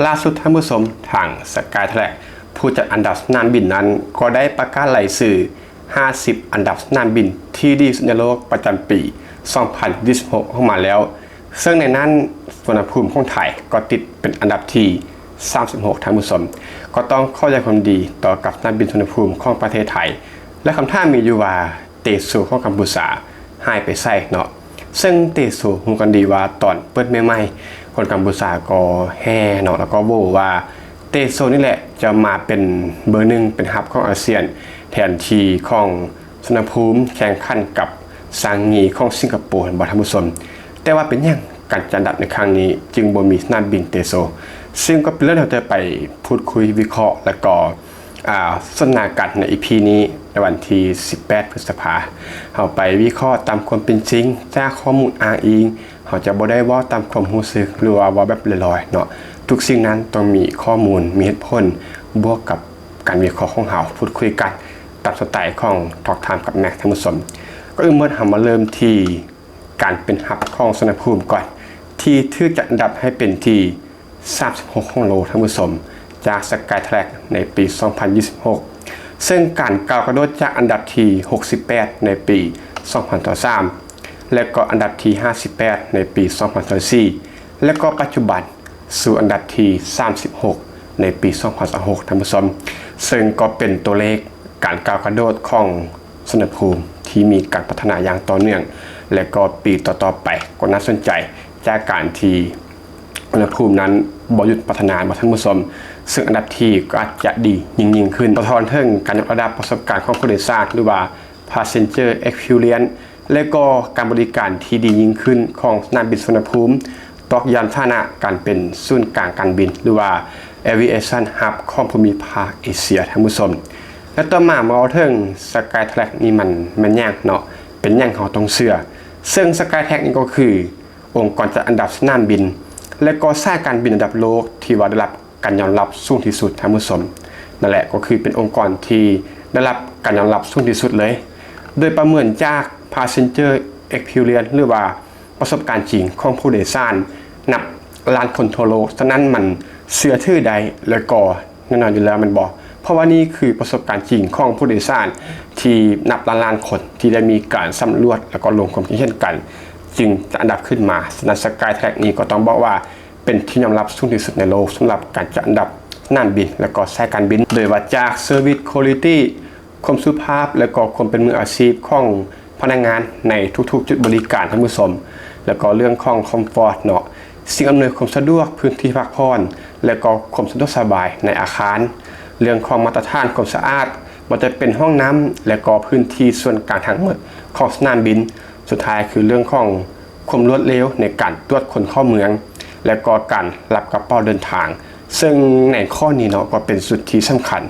ລ່າສຸດທ່ານຜູ້ຊົມ, ທາງ Skytrax ຜູ້ຈັດອັນດັບສະໜາມບິນນັ້ນ ກໍໄດ້ປະກາດລາຍຊື່ຫ້າສິບອັນດັບສະໜາມບິນທີ່ດີທີ່ສຸດໃນໂລກປະຈຳປີສອງພັນຊາວຫົກອອກມາແລ້ວ, ເຊິ່ງໃນນັ້ນສຸວັນນະພູມຂອງໄທກໍຕິດເປັນອັນດັບທີສາມສິບຫົກ ທ່ານຜູ້ຊົມ. ກໍຕ້ອງຂໍສະແດງຄວາມຍິນດີຕໍ່ກັບສະໜາມບິນສຸວັນນະພູມຂອງປະເທດໄທ ແລະ ຄຳຖາມມີຢູ່ວ່າ ເຕໂຊຂອງກຳພູຊາຫາຍໄປໃສເນາະ. ເຊິ່ງເຕໂຊຮູ້ກັນດີວ່າຕອນເປີດໃໝ່ໆ ຄົນກຳພູຊາກໍແຫ່ເນາະ ແລ້ວກໍໂຫວວ່າເຕໂຊນີ້ແຫຼະຈະມາເປັນເບີໜຶ່ງ ເປັນຮັບຂອງອາຊຽນ ແທນທີ່ຂອງສຸວັນນະພູມ ແຂ່ງຂັນກັບຊາງງີຂອງສິງກະໂປ ແມ່ນບໍ່ທ່ານຜູ້ຊົມ? ແຕ່ວ່າເປັນຫຍັງການຈັດອັນດັບໃນຄັ້ງນີ້ຈຶ່ງບໍ່ມີສະໜາມບິນເຕໂຊ? ເຊິ່ງກໍເປັນເລື່ອງທີ່ເຮົາຈະໄປພູດຄຸຍ ວິເຄາະ ແລ້ວກໍ ອ່າ ສົນທະນາກັນໃນອີພີນີ້ ໃນວັນທີສິບແປດ ພຶດສະພາ. ເຮົາໄປວິເຄາະຕາມຄວາມເປັນຈິງ ຈາກຂໍ້ມູນອ້າງອີງ, ເຮົາຈະບໍ່ໄດ້ເວົ້າຕາມຄວາມຮູ້ສຶກ ຫຼືວ່າເວົ້າແບບລອຍໆເນາະ. ທຸກສິ່ງນັ້ນຕ້ອງມີຂໍ້ມູນ, ມີເຫດຜົນ, ບວກກັບການວິເຄາະຂອງເຮົາ, ພູດຄຸຍກັນຕາມສະໄຕຂອງ Talk Time ກັບ Max ທ່ານຜູ້ຊົມ. ກ່ອນອື່ນໝົດ ເຮົາມາເລີ່ມທີ່ການເປັນຮັບຂອງສຸວັນນະພູມກ່ອນ, ທີ່ຖືກຈັດອັນດັບໃຫ້ເປັນທີ ສາມສິບຫົກຂອງໂລກ ທ່ານຜູ້ຊົມ, ຈາກ Skytrax ໃນປີສອງພັນຊາວຫົກ ເຊິ່ງການກ້າວກະໂດດຈາກອັນດັບທີຫົກສິບແປດໃນປີສອງພັນຊາວສາມ ແລະ ກໍອັນດັບທີຫ້າສິບແປດໃນປີສອງພັນຊາວສີ່ ແລະ ກໍປັດຈຸບັນສູ່ອັນດັບທີສາມສິບຫົກໃນປີສອງພັນຊາວຫົກ ທ່ານຜູ້ຊົມ, ເຊິ່ງກໍເປັນຕົວເລກການກ້າວກະໂດດຂອງ ສຸວັນນະພູມທີ່ມີການພັດທະນາຢ່າງຕໍ່ເນື່ອງ ແລະ ກໍປີຕໍ່ໆໄປກໍໜ້າສົນໃຈ ຈາກການທີ່ສຸວັນນະພູມນັ້ນບໍ່ຢຸດພັດທະນາ ທ່ານຜູ້ຊົມ, ເຊິ່ງອັນດັບທີກໍອາດຈະດີຍິ່ງໆຂຶ້ນ. ສະທ້ອນເຖິງການຍົກລະດັບປະສົບການຂອງຜູ້ໂດຍສານ ຫຼືວ່າ Passenger Experience ແລະ ກໍການບໍລິການທີ່ດີຍິ່ງຂຶ້ນຂອງສະໜາມບິນສຸວັນນະພູມ ຕອກຢ້ຳຖານະການເປັນສູນກາງການບິນ ຫຼືວ່າ Aviation Hub ຂອງພູມິພາກເອເຊຍ ທ່ານຜູ້ຊົມ. ແລະ ຕໍ່ມາມາເວົ້າເຖິງ Skytrax ນີ້ມັນແມ່ນຫຍັງເນາະ, ເປັນຫຍັງເຮົາຕ້ອງເຊື່ອ? ເຊິ່ງ Skytrax ນີ້ກໍຄືອົງກອນຈັດອັນດັບສະໜາມບິນ ແລະ ກໍສາຍການບິນລະດັບໂລກທີ່ວ່າໄດ້ຮັບການຍອມຮັບສູງທີ່ສຸດ ທ່ານຜູ້ຊົມ. ນັ້ນແຫຼະ ກໍຄືເປັນອົງກອນທີ່ໄດ້ຮັບການຍອມຮັບສູງທີ່ສຸດເລີຍ, ໂດຍປະເມີນຈາກ Passenger Experience ຫຼືວ່າ ປະສົບການຈິງຂອງຜູ້ໂດຍສານນັບລ້ານຄົນທົ່ວໂລກ, ສະນັ້ນມັນເຊື່ອຖືໄດ້ ແລະ ກໍແນ່ນອນຢູ່ແລ້ວແມ່ນບໍ່? ເພາະວ່ານີ້ຄືປະສົບການຈິງຂອງຜູ້ໂດຍສານທີ່ນັບລ້ານໆຄົນ ທີ່ໄດ້ມີການສຳຫຼວດ ແລະ ກໍລົງຄວາມຄິດເຫັນກັນ, ຈຶ່ງຈັດອັນດັບຂຶ້ນມາ. ສະນັ້ນ Skytrax ນີ້ກໍຕ້ອງບອກວ່າເປັນທີ່ຍອມຮັບສູງທີ່ສຸດໃນໂລກ ສຳລັບການຈັດອັນດັບສະໜາມບິນ ແລະ ກໍສາຍການບິນ, ໂດຍວ່າຈາກ Service Quality ຄວາມສຸພາບ ແລະ ກໍຄວາມເປັນມືອາຊີບຂອງພະນັກງານໃນທຸກໆຈຸດບໍລິການ ທ່ານຜູ້ຊົມ, ແລະ ກໍເລື່ອງຂອງຄອມຟອດເນາະ, ສິ່ງອຳນວຍຄວາມສະດວກ, ພື້ນທີ່ພັກຜ່ອນ ແລະ ກໍຄວາມສະດວກສະບາຍໃນອາຄານ, ເລື່ອງຂອງມາດຕະຖານຄວາມສະອາດ, ບໍ່ວ່າຈະເປັນຫ້ອງນ້ຳ ແລະ ກໍພື້ນທີ່ສ່ວນກາງທັງໝົດຂອງສະໜາມບິນ, ສຸດທ້າຍຄືເລື່ອງຂອງ ຄວາມລວດເລັວໃນການຕວດຄົນເຂົ້າເມືອງ ແລະ ກໍການລັກກະເປົາເດີນທາງ, ເຊິ່ງໃນຂໍ້ນີ້ເນາະ ກໍເປັນຈຸດທີ່ສຳຄັນ.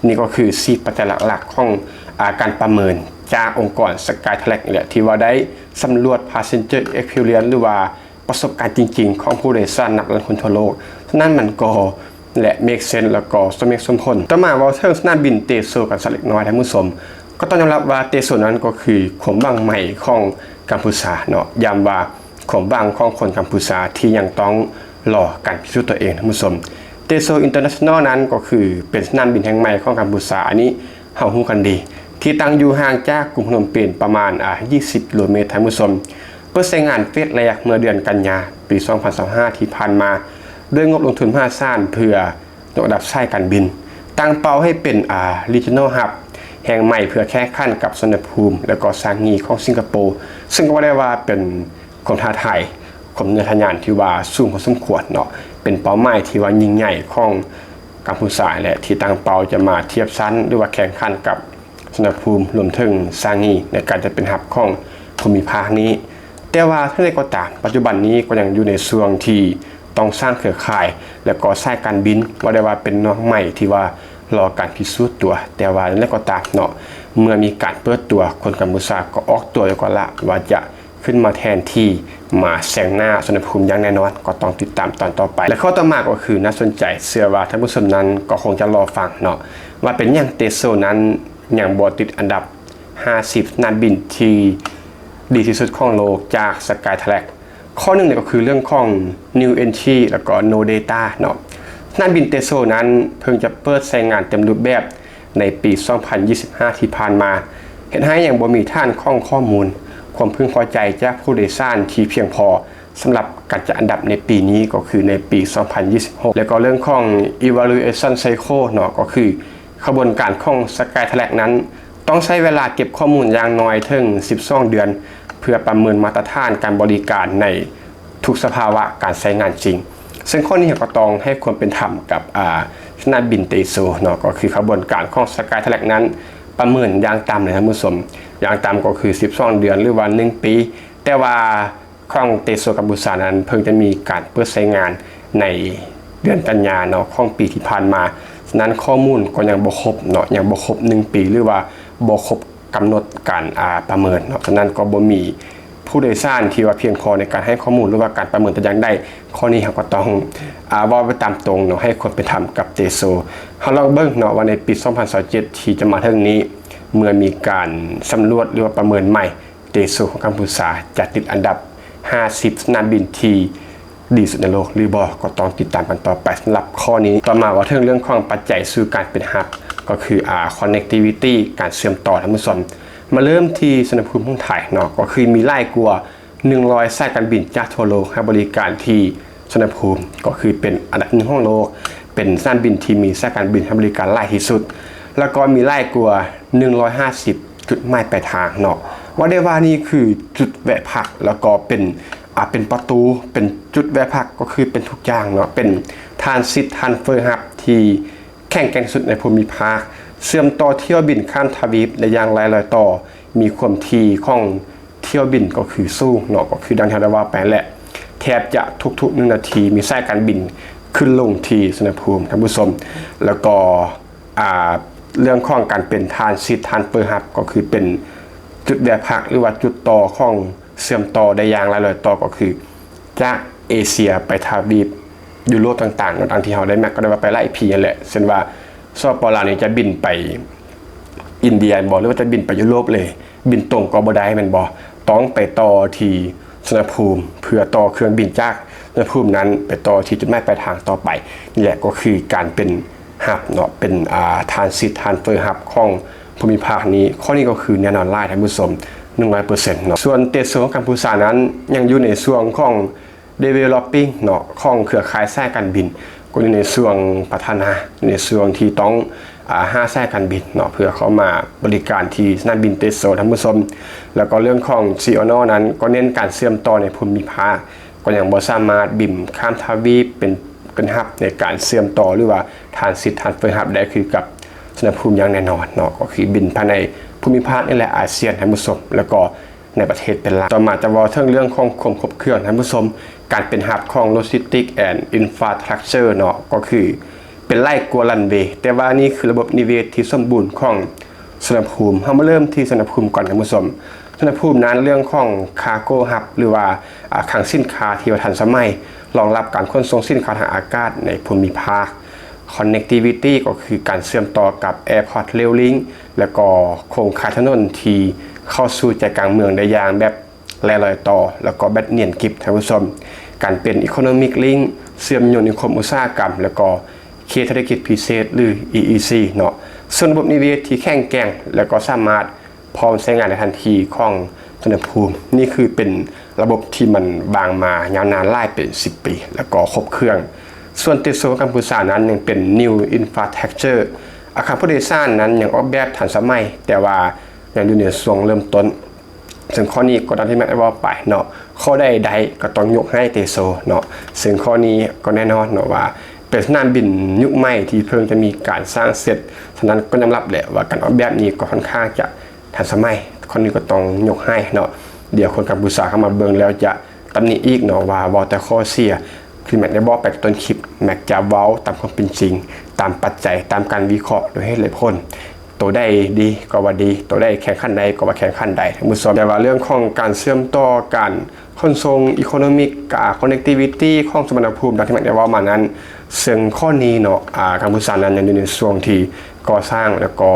ນີ້ກໍຄືສີ່ປັດໄຈຫຼັກໆຂອງ ອາ ການປະເມີນຈາກອົງກອນ Skytrax ນີ້ແຫຼະ ທີ່ວ່າໄດ້ສຳຫຼວດ Passenger Experience ຫຼືວ່າປະສົບການຈິງໆຂອງຜູ້ໂດຍສານນັບລ້ານຄົນທົ່ວໂລກ. ສະນັ້ນມັນກໍ ແລະ ເມກເຊັນ ແລ້ວກໍສົມເຫດສົມຜົນ. ຕໍ່ມາເວົ້າເຖິງສະໜາມບິນເຕໂຊກັນສັກເລັກນ້ອຍ ທ່ານຜູ້ຊົມ, ກໍຕ້ອງຍອມຮັບວ່າເຕໂຊນັ້ນກໍຄືຄວາມຫວັງໃໝ່ຂອງກຳພູຊາເນາະ, ຢ້ຳວ່າຄວາມຫວັງຂອງຄົນກຳພູຊາທີ່ຍັງຕ້ອງລໍການພິສູດຕົວເອງ ທ່ານຜູ້ຊົມ. ເຕໂຊ International ນັ້ນກໍຄືເປັນສະໜາມບິນແຫ່ງໃໝ່ຂອງກຳພູຊາ, ອັນນີ້ເຮົາຮູ້ກັນດີ, ທີ່ຕັ້ງຢູ່ຫ່າງຈາກກຸງພະນົມເປນປະມານ ອາ ຊາວເອັດກິໂລແມັດ ທ່ານຜູ້ຊົມ. ເປີດໃຊ້ງານເຟສແລກເມື່ອເດືອນກັນຍາ ປີສອງພັນຊາວຫ້າ ທີ່ຜ່ານມາ ດ້ວຍງົບລົງທຶນມະຫາສານເພື່ອຍົກລະດັບສາຍການບິນ, ຕັ້ງເປົ້າໃຫ້ເປັນ ອາ Regional Hub ແຫ່ງໃໝ່ເພື່ອແຂ່ງຂັນກັບສຸວັນນະພູມ ແລະ ກໍຊາງງີຂອງສິງກະໂປ, ເຊິ່ງກໍວ່າໄດ້ວ່າເປັນຄວາມທ້າທາຍ, ຄວາມເໜືອທະຍານທີ່ວ່າສູງພໍສົມຄວນເນາະ, ເປັນເປົ້າໝາຍທີ່ວ່າຍິ່ງໃຫຍ່ຂອງກຳພູຊາ ແລະ ທີ່ຕັ້ງເປົ້າຈະມາທຽບຊັ້ນ ຫຼືວ່າແຂ່ງຂັນກັບ ສຸວັນນະພູມ ລວມເຖິງຊາງງີ ໃນການຈັດເປັນຮັບຂອງພູມິພາກນີ້. ແຕ່ວ່າເຖິງໃດກໍຕາມ, ປັດຈຸບັນນີ້ກໍຍັງຢູ່ໃນຊ່ວງທີ່ຕ້ອງສ້າງເຄືອຂ່າຍ ແລະ ກໍສາຍການບິນ, ວ່າໄດ້ວ່າເປັນນ້ອງໃໝ່ທີ່ວ່າລໍການພິສູດຕົວ. ແຕ່ວ່າຢ່າງໃດກໍຕາມເນາະ, ເມື່ອມີການເປີດຕົວ, ຄົນກຳພູຊາກໍອອກຕົວຢູ່ກ່ອນລະ ວ່າຈະຂຶ້ນມາແທນທີ່, ມາແຊງໜ້າສຸວັນນະພູມຢ່າງແນ່ນອນ, ກໍຕ້ອງຕິດຕາມຕອນຕໍ່ໄປ. ແລະ ຂໍ້ຕໍ່ມາກໍຄືໜ້າສົນໃຈ, ເຊື່ອວ່າທ່ານຜູ້ຊົມນັ້ນກໍຄົງຈະລໍຟັງເນາະ, ວ່າເປັນຫຍັງເຕໂຊນັ້ນ ຍັງບໍ່ຕິດອັນດັບຫ້າສິບສະໜາມບິນທີ່ດີທີ່ສຸດຂອງໂລກຈາກ Skytrax. ຂໍ້ໜຶ່ງນີ້ກໍຄືເລື່ອງຂອງ New Entry ແລ້ວກໍ No Data ເນາະ. ສະໜາມບິນເຕໂຊນັ້ນເພິ່ງຈະເປີດໃຊ້ງານເຕັມຮູບແບບໃນປີສອງພັນຊາວຫ້າທີ່ຜ່ານມາ, ເຮັດໃຫ້ຍັງບໍ່ມີຖານຂອງຂໍ້ມູນຄວາມເພິ່ງພໍໃຈຈາກຜູ້ໂດຍສານທີ່ພຽງພໍສຳລັບການຈັດອັນດັບໃນປີນີ້ ກໍຄືໃນປີສອງພັນຊາວຫົກ ແລະ ກໍເລື່ອງຂອງ evaluation cycle ເນາະ ກໍຄືຂະບວນການຂອງ Skytrax ນັ້ນ ຕ້ອງໃຊ້ເວລາເກັບຂໍ້ມູນຢ່າງໜ້ອຍເຖິງສິບສອງເດືອນ ເພື່ອປະເມີນມາດຕະຖານການບໍລິການໃນທຸກສະພາວະການໃຊ້ງານຈິງ. ເຊິ່ງຂໍ້ນີ້ເຮົາກໍຕ້ອງໃຫ້ຄວາມເປັນທຳກັບ ອາ ສະໜາມບິນເຕໂຊເນາະ, ກໍຄືຂະບວນການຂອງ Skytrax ນັ້ນປະເມີນຢ່າງຕ່ຳເລີຍທ່ານຜູ້ຊົມ, ຢ່າງຕ່ຳກໍຄືສິບສອງເດືອນ ຫຼືວ່າໜຶ່ງປີ. ແຕ່ວ່າ ຂອງເຕໂຊກັມພູຊານັ້ນເພິ່ງຈະມີການເປີດໃຊ້ງານໃນເດືອນກັນຍາເນາະ ຂອງປີທີ່ຜ່ານມາ, ສະນັ້ນຂໍ້ມູນກໍຍັງບໍ່ຄົບເນາະ, ຍັງບໍ່ຄົບໜຶ່ງປີ ຫຼືວ່າບໍ່ຄົບກຳນົດການ ອາ ປະເມີນເນາະ, ສະນັ້ນກໍບໍ່ມີຜູ້ໂດຍສານທີ່ວ່າພຽງພໍໃນການໃຫ້ຂໍ້ມູນ ຫຼືວ່າການປະເມີນແຕ່ຢ່າງໃດ. ຂໍ້ນີ້ເຮົາກໍຕ້ອງ ອາ ເວົ້າໄປຕາມຕົງເນາະ, ໃຫ້ຄວາມເປັນທຳກັບເຕໂຊ. ເຮົາລອງເບິ່ງເນາະວ່າໃນປີສອງພັນຊາວເຈັດທີ່ຈະມາເຖິງນີ້ ເມື່ອມີການສຳຫຼວດ ຫຼືວ່າປະເມີນໃໝ່ ເຕໂຊຂອງກັມພູຊາຈະຕິດອັນດັບຫ້າສິບສະໜາມບິນທີ່ດີທີ່ສຸດໃນໂລກຫຼືບໍ່ ກໍຕ້ອງຕິດຕາມກັນຕໍ່ໄປສຳລັບຂໍ້ນີ້. ຕໍ່ມາເວົ້າເຖິງເລື່ອງຂອງປັດໄຈສູ່ການເປັນຮັບ ກໍຄື ອາ connectivity ການເຊື່ອມຕໍ່ທ່ານຜູ້ຊົມ. ມາເລີ່ມທີ່ສຸວັນນະພູມຂອງໄທເນາະ, ກໍຄືມີຫຼາຍກວ່າໜຶ່ງຮ້ອຍສາຍການບິນຈາກທົ່ວໂລກໃຫ້ບໍລິການທີ່ສຸວັນນະພູມ, ກໍຄືເປັນອັນດັບໜຶ່ງຂອງໂລກ, ເປັນສະໜາມບິນທີ່ມີສາຍການບິນໃຫ້ບໍລິການຫຼາຍທີ່ສຸດ, ແລ້ວກໍມີຫຼາຍກວ່າໜຶ່ງຮ້ອຍຫ້າສິບ ຈຸດໝາຍປາຍທາງເນາະ. ເວົ້າໄດ້ວ່ານີ້ຄືຈຸດແວະພັກ ແລ້ວກໍເປັນ ອາ ເປັນປະຕູ ເປັນຈຸດແວະພັກ ກໍຄືເປັນທຸກຢ່າງເນາະ, ເປັນ transit transfer hub ທີ່ແຂງແກ່ງທີ່ສຸດໃນພູມິພາກ, ເຊື່ອມຕໍ່ຖ້ຽວບິນຂ້າມທະວີບໄດ້ຢ່າງຫຼ້າຍລອຍຕໍ່, ມີຄວາມຖີ່ຂອງຖ້ຽວບິນກໍຄືສູງເນາະ, ກໍຄືດັ່ງທີ່ເຮົາໄດ້ເວົ້າໄປນັ້ນແຫຼະ, ແທບຈະທຸກໆໜຶ່ງນາທີມີສາຍການບິນຂຶ້ນລົງທີ່ສຸວັນນະພູມ ທ່ານຜູ້ຊົມ. ແລ້ວກໍ ອາ ເລື່ອງຂອງການເປັນ transit transfer hub ກໍຄືເປັນຈຸດແວະພັກ ຫຼືວ່າຈຸດຕໍ່ຂອງເຊື່ອມຕໍ່ໄດ້ຢ່າງຫຼ້າຍລອຍຕໍ່ ກໍຄືຈາກເອເຊຍໄປທະວີບຢູໂຣບຕ່າງໆເນາະ, ດັ່ງທີ່ເຮົາໄດ້ມັກກໍໄດ້ເວົ້າໄປຫຼາຍອີພີນັ້ນແຫຼະ, ເຊັ່ນວ່າ ສປປ ລາວນີ້ຈະບິນໄປອິນເດຍແມ່ນບໍ່ ຫຼືວ່າຈະບິນໄປຢູໂຣບເລີຍ, ບິນຕົງກໍບໍ່ໄດ້ແມ່ນບໍ່, ຕ້ອງໄປຕໍ່ທີ່ສຸວັນນະພູມ ເພື່ອຕໍ່ເຄື່ອງບິນຈາກສຸວັນນະພູມນັ້ນໄປຕໍ່ທີ່ຈຸດໝາຍປາຍທາງຕໍ່ໄປ. ນີ້ແຫຼະກໍຄືການເປັນ hub ເນາະ, ເປັນ ອາ transit transfer hub ຂອງພູມິພາກນີ້. ຂໍ້ນີ້ກໍຄືແນ່ນອນຫຼາຍທ່ານຜູ້ຊົມ ໜຶ່ງຮ້ອຍເປີເຊັນເນາະ. ສ່ວນເຕໂຊຂອງກັມພູຊານັ້ນຍັງຢູ່ໃນຊ່ວງຂອງ developing ເນາະ ຂອງເຄືອຂ່າຍສາຍການບິນ, ກໍຢູ່ໃນຊ່ວງພັດທະນາ, ຢູ່ໃນຊ່ວງທີ່ຕ້ອງ ອາ ຫາສາຍການບິນເນາະ ເພື່ອເຂົ້າມາບໍລິການທີ່ສະໜາມບິນເຕໂຊ ທ່ານຜູ້ຊົມ. ແລ້ວກໍເລື່ອງຂອງ Ceono ນັ້ນກໍເນັ້ນການເຊື່ອມຕໍ່ໃນພູມິພາກ, ກໍຍັງບໍ່ສາມາດບິນຂ້າມທະວີບເປັນ ເປັນ hub ໃນການເຊື່ອມຕໍ່ ຫຼືວ່າ transit transfer hub ໄດ້ຄືກັບສຸວັນນະພູມຢ່າງແນ່ນອນເນາະ, ກໍຄືບິນພາຍໃນພູມິພາກນີ້ແຫຼະ ອາຊຽນ ທ່ານຜູ້ຊົມ, ແລ້ວກໍ ໃນປະເທດເປັນຫຼັກ. ຕໍ່ມາຈະເວົ້າເຖິງເລື່ອງຂອງຄວາມຄົບເຄື່ອງທ່ານຜູ້ຊົມ, ການເປັນ hub ຂອງ logistic and infrastructure ເນາະ, ກໍຄືເປັນຫຼາຍກວ່າ runway, ແຕ່ວ່ານີ້ຄືລະບົບນິເວດທີ່ສົມບູນຂອງສຸວັນນະພູມ. ເຮົາມາເລີ່ມທີ່ສຸວັນນະພູມກ່ອນທ່ານຜູ້ຊົມ. ສຸວັນນະພູມນັ້ນເລື່ອງຂອງ cargo hub ຫຼືວ່າ ອາ ຄັງສິນຄ້າທີ່ວ່າທັນສະໄໝ, ຮອງຮັບການຂົນສົ່ງສິນຄ້າທາງອາກາດໃນພູມິພາກ. Connectivity ກໍຄືການເຊື່ອມຕໍ່ກັບ airport rail link ແລະ ກໍໂຄງຂ່າຍຖະໜົນທີ່ເຂົ້າສູ່ໃຈກາງເມືອງໄດ້ຢ່າງແບບຫຼ້າຍລອຍຕໍ່ ແລະ ກໍແບບນຽນກິບທ່ານຜູ້ຊົມ. ການເປັນ economic link ເຊື່ອມໂຍງນິຄົມອຸດສາຫະກຳ ແລະ ກໍເຂດເສດຖະກິດພິເສດ ຫຼື EEZ ເນາະ, ເຊິ່ງລະບົບນິເວດທີ່ແຂງແກ່ງ ແລະ ກໍສາມາດ ພ້ອມໃຊ້ງານໃນທັນທີຂອງສຸວັນນະພູມ. ນີ້ຄືເປັນລະບົບທີ່ມັນວາງມາຍາວນານຫຼາຍເປັນສິບປີ ແລ້ວກໍຄົບເຄື່ອງ. ສ່ວນເຕໂຊຂອງກັມພູຊານັ້ນຍັງເປັນ new infrastructure. ອາຄານຜູ້ໂດຍສານນັ້ນຍັງອອກແບບທັນສະໄໝ, ແຕ່ວ່າຍັງຢູ່ໃນຊ່ວງເລີ່ມຕົ້ນ. ເຊິ່ງຂໍ້ນີ້ກໍດັ່ງທີ່ແມັກໄດ້ເວົ້າໄປເນາະ, ຂໍ້ໃດໄດ້ກໍຕ້ອງຍົກໃຫ້ເຕໂຊເນາະ. ເຊິ່ງຂໍ້ນີ້ກໍແນ່ນອນເນາະວ່າເປັນສະໜາມບິນຍຸກໃໝ່ທີ່ເພິ່ງຈະມີການສ້າງເສັດ, ສະນັ້ນກໍຍອມຮັບແຫຼະວ່າການອອກແບບນີ້ກໍຄ່ອນຂ້າງຈະ ທັນສະໄໝ, ຂໍ້ນີ້ກໍຕ້ອງຍົກໃຫ້ເນາະ. ດຽວຄົນກັມພູຊາເຂົ້າມາເບິ່ງແລ້ວຈະຕຳໜິອີກເນາະ ວ່າເວົ້າແຕ່ຂໍ້ເສຍ. ຄືແມັກໄດ້ບອກໄປຕອນຕົ້ນຄລິບ, ແມັກຈະເວົ້າຕາມຄວາມເປັນຈິງ, ຕາມປັດໄຈ, ຕາມການວິເຄາະໂດຍເຫດໂດຍຜົນ. ໂຕໃດດີກໍວ່າດີ, ໂຕໃດແຂ່ງຂັນໄດ້ກໍວ່າແຂ່ງຂັນໄດ້, ທ່ານຜູ້ຊົມ. ແຕ່ວ່າເລື່ອງຂອງການເຊື່ອມຕໍ່, ການຂົນສົ່ງ, economic, ການ connectivity ຂອງສຸວັນນະພູມ ດັ່ງທີ່ແມັກໄດ້ເວົ້າມານັ້ນ, ເຊິ່ງຂໍ້ນີ້ເນາະ, ອາ, ກັມພູຊານັ້ນຍັງຢູ່ໃນຊ່ວງທີ່ກໍ່ສ້າງ ແລ້ວກໍ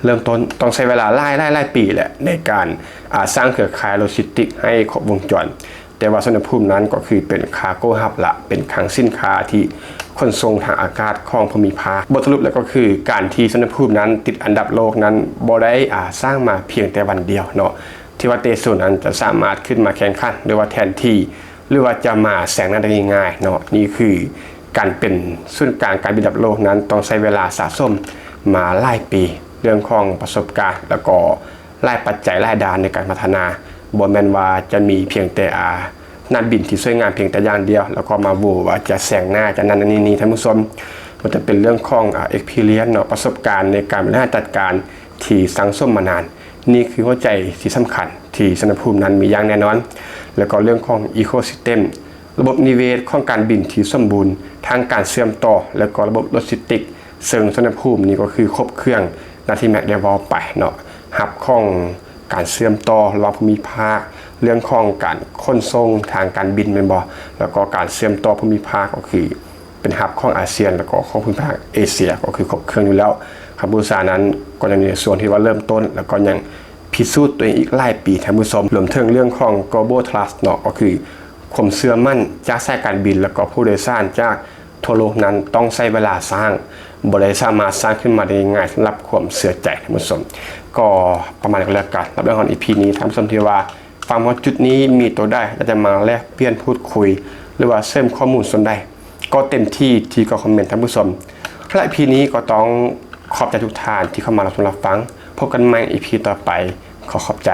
ເລີ່ມຕົ້ນຕ້ອງໃຊ້ເວລາຫຼາຍໆໆປີແຫຼະ ໃນການ ອາ ສ້າງເຄືອຂ່າຍໂລຈິສຕິກໃຫ້ຄົບວົງຈອນ. ແຕ່ວ່າສຸວັນນະພູມນັ້ນກໍຄືເປັນຄາໂກຮັບ ແລະ ເປັນຄັງສິນຄ້າທີ່ຂົນສົ່ງທາງອາກາດຂອງພູມິພາກ. ບົດສະຫຼຸບແລ້ວກໍຄື ການທີ່ສຸວັນນະພູມນັ້ນຕິດອັນດັບໂລກນັ້ນບໍ່ໄດ້ ອາ ສ້າງມາພຽງແຕ່ວັນດຽວເນາະ ທີ່ວ່າເຕໂຊນັ້ນຈະສາມາດຂຶ້ນມາແຂ່ງຂັນ ຫຼືວ່າແທນທີ່ ຫຼືວ່າຈະມາແຊງໜ້າໄດ້ງ່າຍໆເນາະ. ນີ້ຄືການເປັນສູນກາງການບິນລະດັບໂລກນັ້ນ ຕ້ອງໃຊ້ເວລາສະສົມມາຫຼາຍປີ ເລື່ອງຂອງປະສົບການ ແລ້ວກໍ ຫຼາຍປັດໄຈຫຼາຍດ້ານໃນການພັດທະນາ. ບໍ່ແມ່ນວ່າຈະມີພຽງແຕ່ອາ ສະໜາມບິນທີ່ສວຍງາມພຽງແຕ່ຢ່າງດຽວ ແລ້ວກໍມາໂວວ່າຈະແຊງໜ້າຈະນັ້ນນີ້ນີ້ ທ່ານຜູ້ຊົມ. ມັນຈະເປັນເລື່ອງຂອງ ອາ experience ເນາະ ປະສົບການໃນການບໍລິຫານຈັດການທີ່ສັ່ງສົມມານານ. ນີ້ຄືຫົວໃຈທີ່ສຳຄັນທີ່ສຸວັນນະພູມນັ້ນມີຢ່າງແນ່ນອນ. ແລ້ວກໍເລື່ອງຂອງ ecosystem ລະບົບນິເວດຂອງການບິນທີ່ສົມບູນ, ທັງການເຊື່ອມຕໍ່ ແລ້ວກໍລະບົບໂລຈິສຕິກ ເຊິ່ງສຸວັນນະພູມນີ້ກໍຄືຄົບເຄື່ອງ ດັ່ງທີ່ແມັກໄດ້ເວົ້າໄປເນາະ, ຮັບຂອງການເຊື່ອມຕໍ່ລະຫວ່າງພູມິພາກ, ເລື່ອງຂອງການຂົນສົ່ງທາງການບິນແມ່ນບໍ່? ແລ້ວກໍການເຊື່ອມຕໍ່ພູມິພາກກໍຄືເປັນຮັບຂອງອາຊຽນ ແລ້ວກໍຂອງພູມິພາກເອເຊຍ ກໍຄືຄົບເຄື່ອງຢູ່ແລ້ວ. ຄຳບູຊານັ້ນກໍຍັງຢູ່ໃນຊ່ວງທີ່ວ່າເລີ່ມຕົ້ນ ແລ້ວກໍຍັງພິສູດຕົວເອງອີກຫຼາຍປີ ທ່ານຜູ້ຊົມ. ລວມເຖິງເລື່ອງຂອງ global trust ເນາະ ກໍຄືຄວາມເຊື່ອໝັ້ນຈາກສາຍການບິນ ແລ້ວກໍຜູ້ໂດຍສານຈາກ ທົ່ວໂລກນັ້ນຕ້ອງໃຊ້ເວລາສ້າງ, ບໍ່ໄດ້ສາມາດສ້າງຂຶ້ນມາໄດ້ງ່າຍສຳລັບຄວາມເຊື່ອໃຈ ທ່ານຜູ້ຊົມ. ກໍປະມານນີ້ກໍແລ້ວກັນ ສຳລັບເລື່ອງຂອງ ອີພີ ນີ້. ທ່ານຜູ້ຊົມທີ່ວ່າຟັງມາຮອດຈຸດນີ້ ມີໂຕໃດຢາກຈະມາແລກປ່ຽນ ພູດຄຸຍ ຫຼືວ່າເສີມຂໍ້ມູນສ່ວນໃດ ກໍເຕັມທີ່ທີ່ຄອມເມັນ ທ່ານຜູ້ຊົມ. ສຳລັບ ອີພີ ນີ້ກໍຕ້ອງຂອບໃຈທຸກທ່ານທີ່ເຂົ້າມາຮັບຊົມຮັບຟັງ. ພົບກັນໃໝ່ ອີພີ ຕໍ່ໄປ. ຂໍຂອບໃຈ.